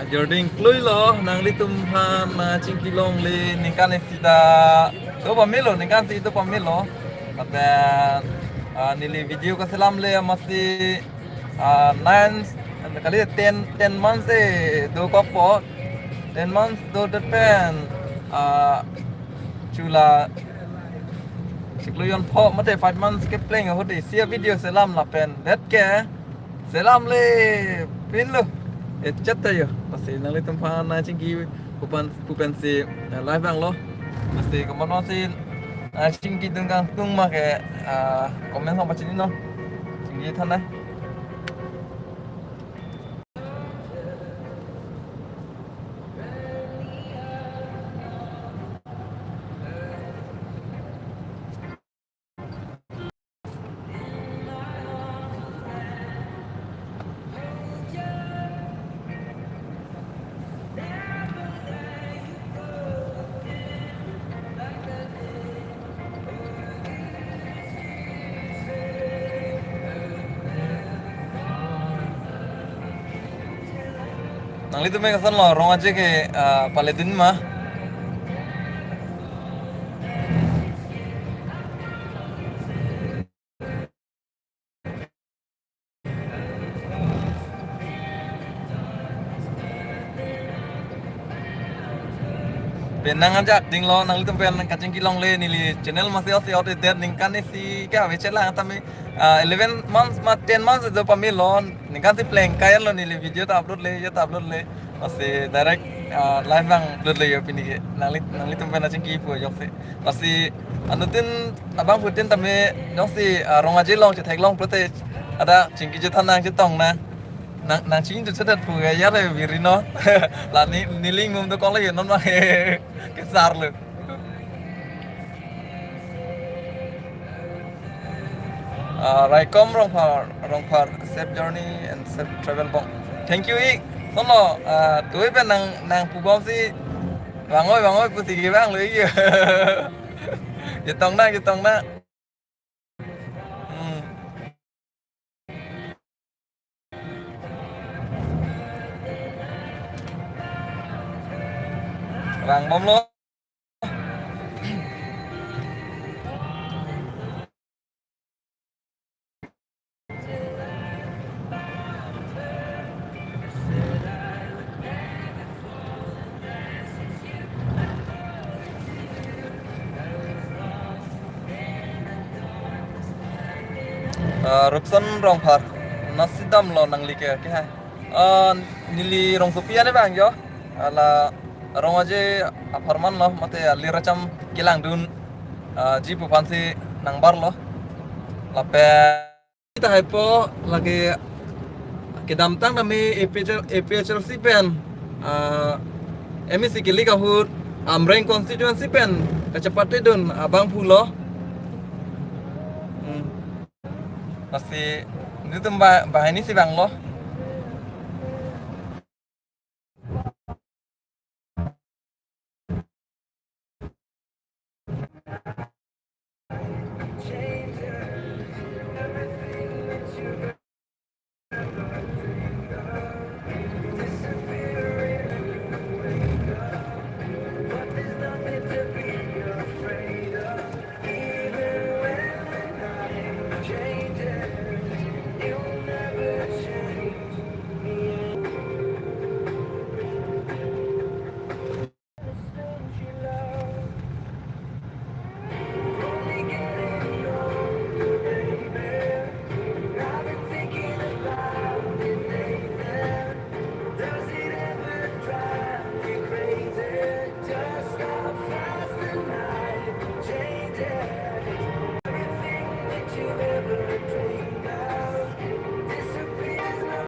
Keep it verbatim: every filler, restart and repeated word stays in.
Jording kluilo, nanglitum aphan, ah, chingki longle, ningkan isi ta do pamelo, ningkan isi do pamelo. Lapen, ah, neli video kaselamle amatsi, ah, nine, kali ten, ten months si dokokpo. Ten months dodet pen, ah, chula chiklo jonpho mate five months kepleng ahut isi avideo selam lapen det ke selamle pinlo. Echat tayo. Lasi nanglitum aphan nangchingki pu pen, pu pensi, eh, live vanglo. Lasi komatsi nangchingki dun kangtung ma ke, ah, comment along pachininon. Chingki thana. Nanglitum ke koson lo, Rong Aje ke, ah, paledun ma? Penang ajak dinglo, nanglitum pen kachingki longle, neli channel masi osi ote der ningkan isi ke ave chelang tame, ah, eleven months ma ten months do pamelo, ningkan si pleng kayan lo neli video ta upload le, ya ta upload le. Lasi direct, ah, live vang upload le yo pini ke. Nangli, nanglitum pen achingki pu ajoksi. Lasi anuttin abangphutin tame jongsi, ah, Rong Aje along chetheklong pulote ada chingki chethan nang chetong nang. Nang, nangchingki chethedet pu ke ya re virino. La ne, neli ingmum dokoklo yo non ma kesar lo. Ah, Raikom Rongphar, Rongphar, safe journey and safe travel bong. Thank you ik. Sonlo, ah, tui pen nang, nangpubomsi vangoi, vangoi pusi kevanglo ik. Chetong nang, chetong nang. Hmm. Vangbomlo. Ah, Rupson Rongphar, nasi damlo nangli ke, ke hai. Ah, neli rongsopi ane vang yo. Hala Rong Aje apharman lo, mate alir acham kelangdun, ah, ji pu aphansi nangbarlo. Lapen tahai po lake kedamtang tame A P H L, A P H L C pen, ah, M A C kelik ahut Amreng constituency pen kachepatedun abangphu lo. Hmm. Lasi nelitum ba, banghini si vanglo.